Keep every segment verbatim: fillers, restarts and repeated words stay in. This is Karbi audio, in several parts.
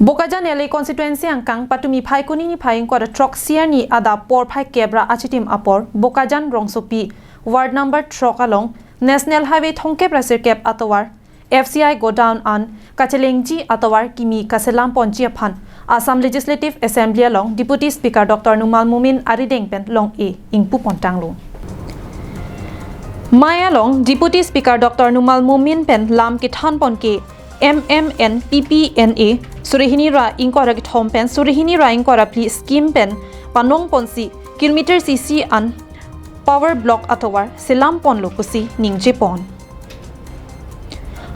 Bokajan L A constituency angkang patumi Phaikuni niphai ingkoi ra throk sierni adap porphai kep ra achitim apor Bokajan rongsopi ward number throk along National Highway thomkep ra sirkep atovar F C I godown an kachelengji atovar kimi kaselam ponji aphan Assam Legislative Assembly along Deputy Speaker Doctor Numal Momin arideng pen long-e ingpu pontanglo. Mei along Deputy Speaker Doctor Numal Momin pen lam kethan pon ke M M N P P N A surihini ra ingkoi ra kethom pen surihini ra ingkoi ra phli scheme pen panong ponsi kilometer sisi an power block atovar selam ponlo pusi ningje pon.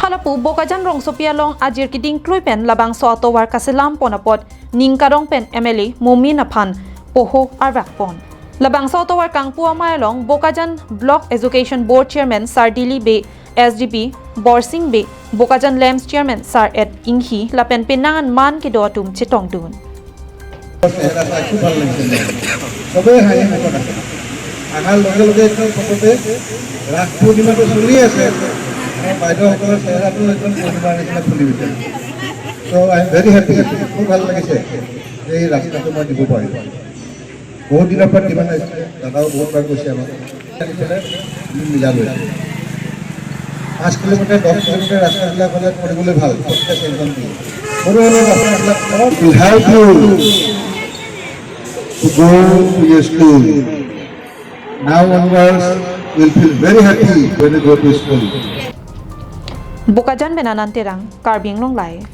Halapu Bokajan rongsopi along ajir keding klui pen labangso atovar kaselam pon apot ning karong pen M L A Momin aphan poho arvak pon. Labangso atovar kangpu amei along Bokajan Block Education Board Chairman Sar Dili Bey, S D P Borsing Bey, Bokajan Lamps Chairman Sar Ed Inghi lapen penang an man kedo atum chetongdun. চেহাৰা চাই খুব ভাল লাগিছে মোৰ। চবেই হাঁহি মুখত আছে। অহাৰ লগে লগে একদম প্ৰথমতে ৰাস পূৰ্ণিমাটো চলি আছে, আমাৰ বাইদেউসকলৰ চেহাৰাটো একদম পূৰ্ণিমাৰ নিচিনা ফুলি উঠে। So I am very happy, খুব ভাল লাগিছে যে এই ৰাস্তাটো মই দিব পাৰিলোঁ। বহুত দিনৰ পৰা ডিমাণ্ড আছিলে, দাদাও বহুত বাৰ কৈছে আমাক। আমি মিলালো। পাঁচ কিলোমিটাৰ, দহ কিলোমিটাৰ ৰাস্তাবিলাক হ'লে কৰিবলৈ ভাল, পটককৈ চেংচন দিয়ে। সৰু সৰু ৰাস্তাবিলাক অলপ We help you to go to your school. Now onwards, you'll feel very happy when you go to school. Bokajan pen Anand Terang, Karbi Anglong Live.